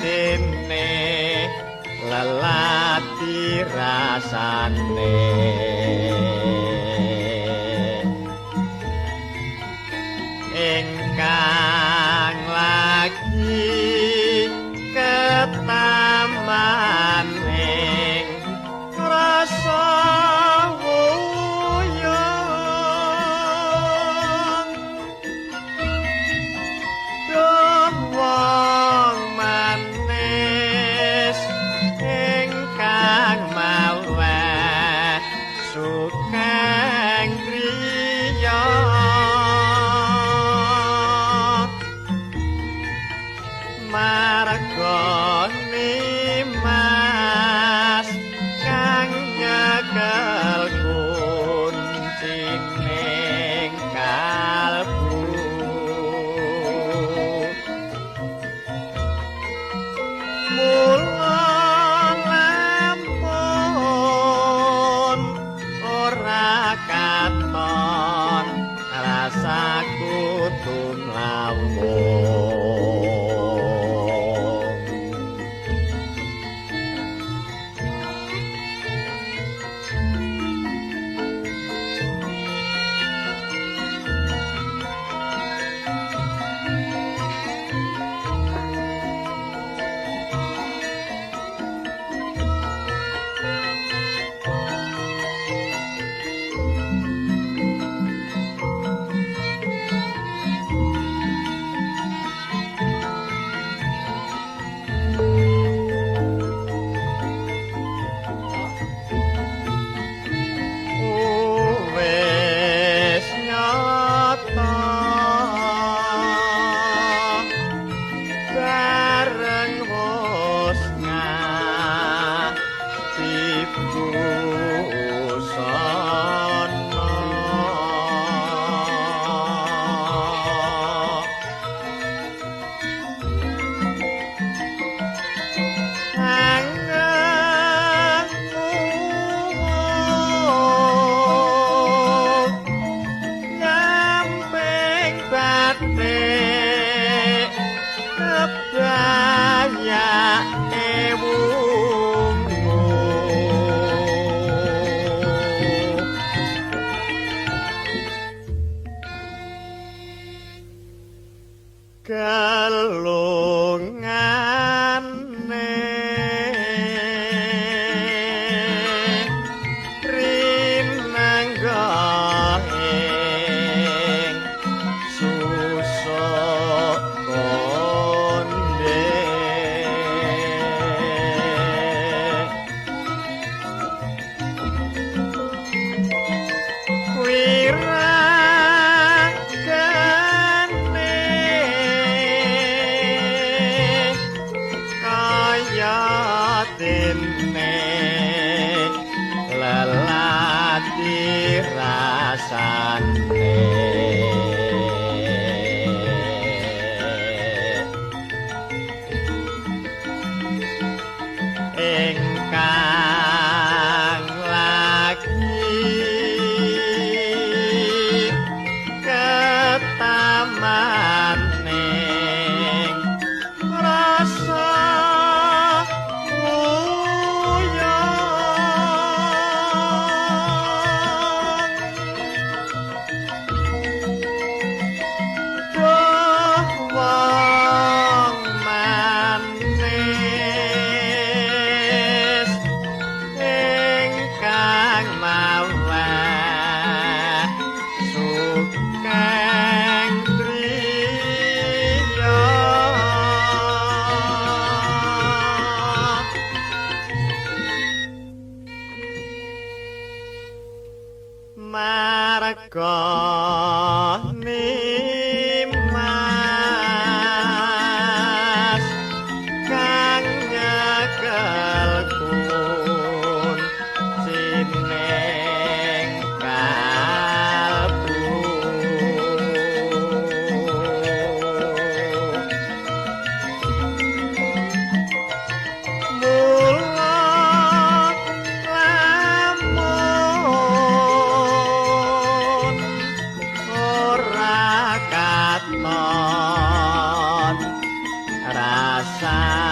dene lelati rasane ingkang lagi ketaman ing rasa wuyung duh wong manis ingkang maweh sukeng griya marga nimas kang nyekel kuncining kalbu mula lamun ora katon rasaku tumlawung. Wis nyata bareng wis ngajibusana angen nyamping batik kebaya ewungu gelungane rinengga ing susuk konde wiragane kaya dene lelati rasane ingkang lagi ketaman ing rasa wuyung duh wong manis ingkang maweh sukeng driya marga nimas kang nyekel kuncining kalbu mula lamun ora katon rasa.